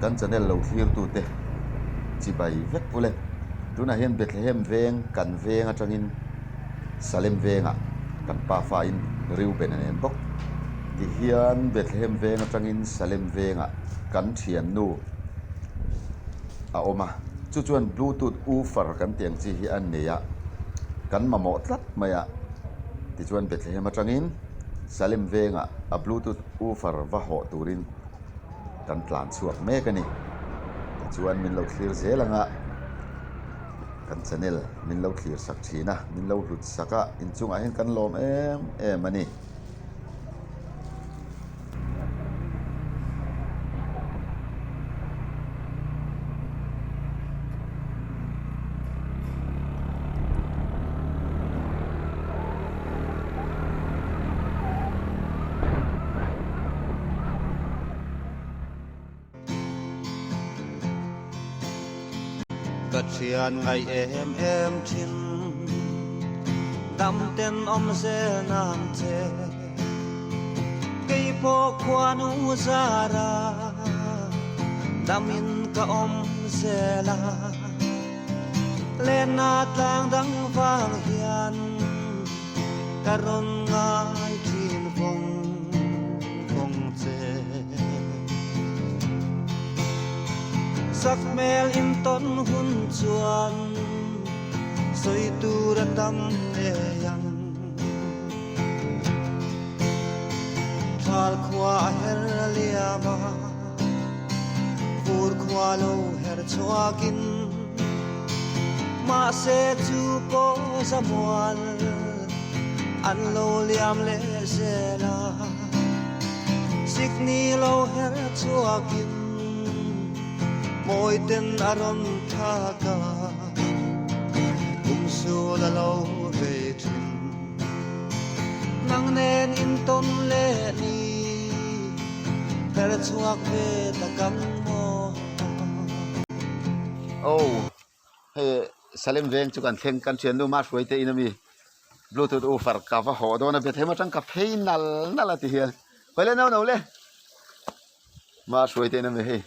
Kan channel lo thlirtute chibai vek ule. Tunah hian Bethlehem veng kan veng atangin Salem vengah kan pafa in Reuben a nen bawk. Tihian Bethlehem veng atangin Salem vengah kan thiannu a awm a, chu chuan Bluetooth woofer kan tih ang chi hi a nei a, kan mamawh tlat mai a. Tichuan Bethlehem atangin Salem vengah a Bluetooth woofer va hawh turin kan tlan chhuak mek a ni. Tichuan min lo thlir zel ang a, kan channel min lo thlir sak thin a, min lo hlut sak a, inchungah hian kan lawm em em a ni. Ka thian ngaih em em thin dam ten awm zel nang che kei pawh khuanu zara damin ka awm zel a. Lenna tlang dang vang hian ka rawn ngai thin vawng vawng che. Sakhmel in tawn hun chuan sawi tur a tam ngei ang. Thal khua a her liam a. Fur khua lo her chhuakin mahse chu pawh zamual an lo liam leh zel a, sikni lo her chhuakin mawiten a rawn thlak a, kumsul a lo vei thin. Nang nen intawn leh ni. Her chhuak ve ta kan maw. Oh hei Salem veng chu kan thleng kan thiannu mah hruai te in ami bluetooth woofer ka va hawh dawn a Bethlehem atang ka phei nal nal a ti hian hawi le no no le mah hruai te in ami hei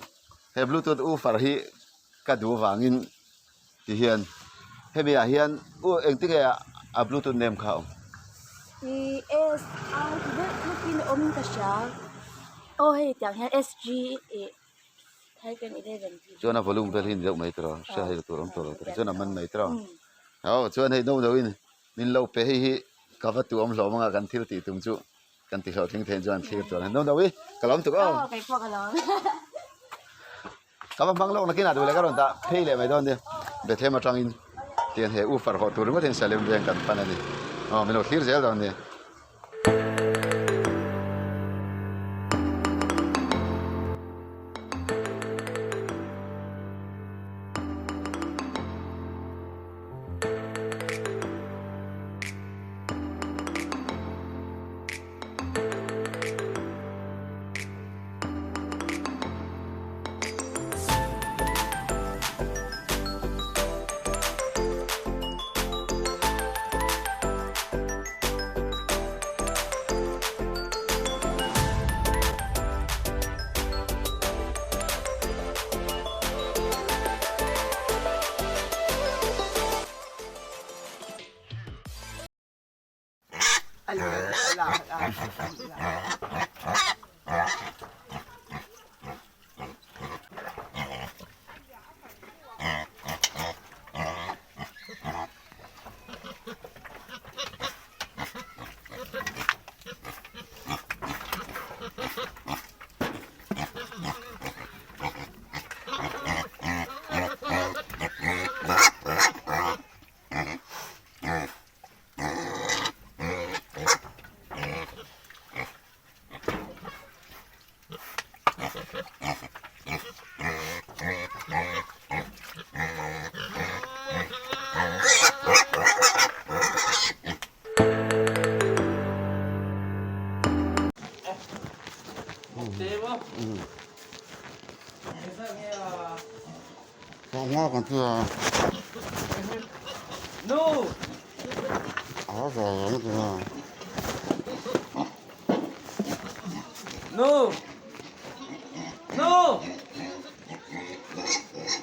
he bluetooth woofer hi ka duh vangin Ti hian hemi ah hian u engti nge a bluetooth name kha a awm? I S I ti deuh tlukin a awm in ka hria. Aw hei tiang hian S G ih hyphen 11 tih. Chuan a volume vel hi ni deuh mai tiraw hria hei tur awm tawh lo tiraw chuan a man mai tiraw. Aw chuan hei no no in min lo pe hei hi ka va tu awm hlawm anga kan thil tih tum chu kan ti hlawhtling thei chuan thlir chuan no no i ka lawm tuk aw. Aw kei pawh ka lawm. Ka va hmang lawk nakin ah duh leh ka rawn dah phei leh mai dawn nia. Bethlehem atangin tiang he u farhawh tur ringawt hian Salem veng kan pan a ni. Aw min lo thlir zel dawn nia.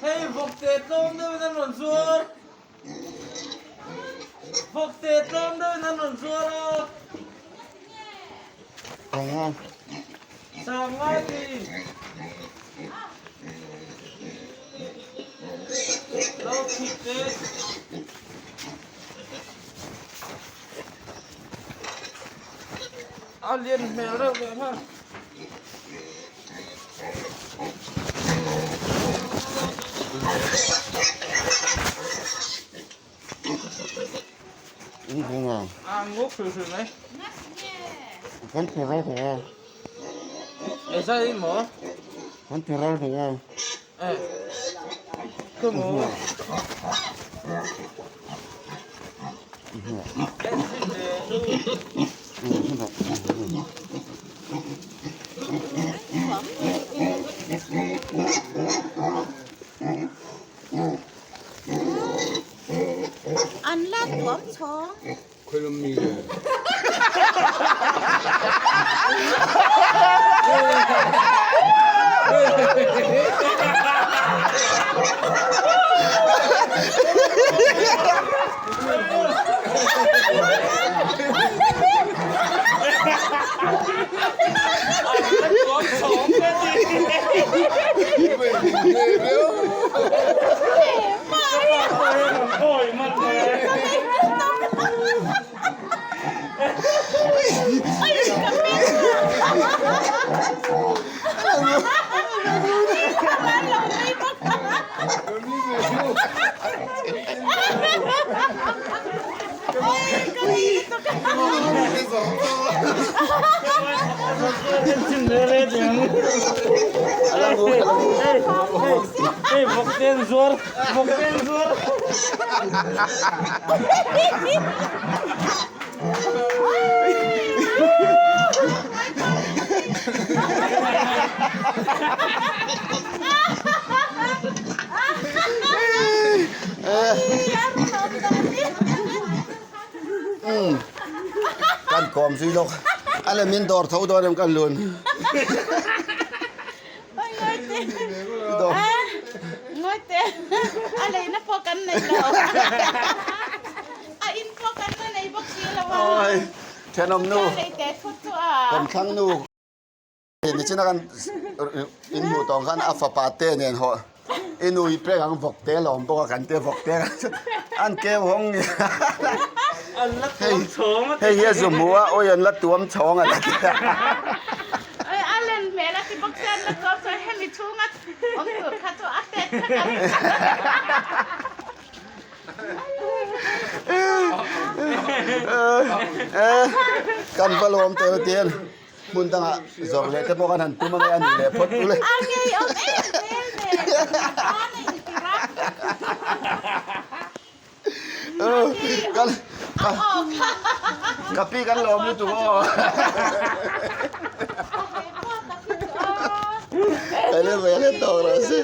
Hei vawkte tlawm deuhin an rawn zuar. Vawkte tlawm deuhin an rawn zuar a. Sangngai ti. Lo thit teh. A lian hmel reuh leh nghal. An la tuam chhawng. Kan kawm zui lawk a lem in dawr tho dawn em kan lun. Ngawite a leina pawh kan nei lo a in pawh kan la nei bawk si lo a. Thenawm nu kawmthlang nu Nichina kan inhmuh tawng khan a fapa te nen hawh i nu i pek ang vawk te lawm bawk a kan tia vawk te an keu hawng ni hei hei hi a zu hmu a awi an la tuam chhawng a la ti a. Oi a len hmel a ti bawk sia an la tuam chhawng hemi chhunga awm tur kha chu a tet kha ka ring. Kan va lawm tel tel. Hmun dangah zawrh leh te pawh kan han tum ange a nih leh phawt ule. A ngei awm em em nen tan a intir a. Kan ka pi kan lawm lutuk aw. Ele ve ele tawk rawh se.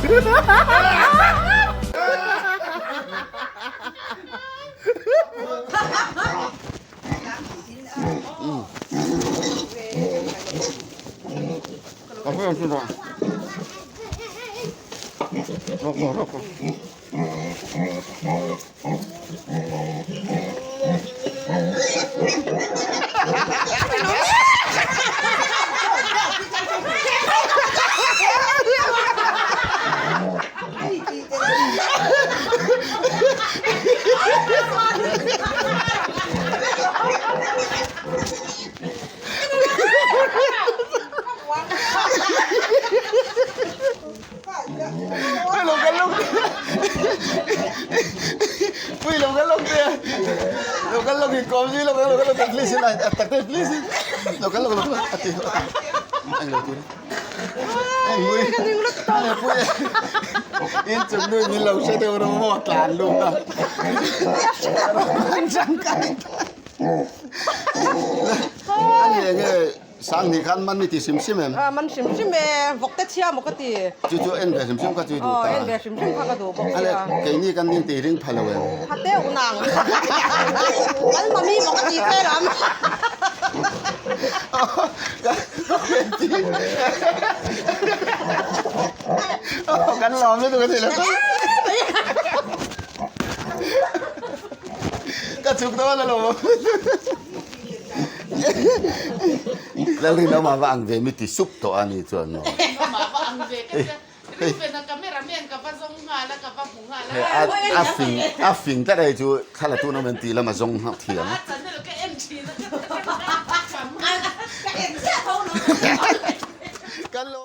Pui lo kan lawk te lo kan lawk in kawm zui lo kan lo kan lawk please in a tak te please in lo kan lawk lo kan a ti anh lo tu anh mui anh pui in chung nu min lo hre deuh rawh maw tlan lut a an tangkai ani enge Sanghnih khan man i ti hrim hrim em? Man hrim hrim e, vawk te chhia maw ka ti. Chu chu en ve hrim hrim kha chu i duh ta. Aw, en ve hrim hrim kha ka duh bawk sia. Ale, keini kan ning tih ring pha lo em? Pha teuh nang. Kan mami maw ka ti che lam. Kan lawm lutuk a ti lo. Ka chhuk dawn alawm. Lalrinawma va ang ve mi ti sup tawh a ni chuan maw. Rinawma va ang ve ka tia. Reuben-a camera man ka va zawng nghal a, ka va hmu nghal a. A fing a fing tlat a hei chu thla la tun awm em tih lama zawng nghak thiam. A channel ka en thin a ka Ka en chiah tho lo. Kan lo.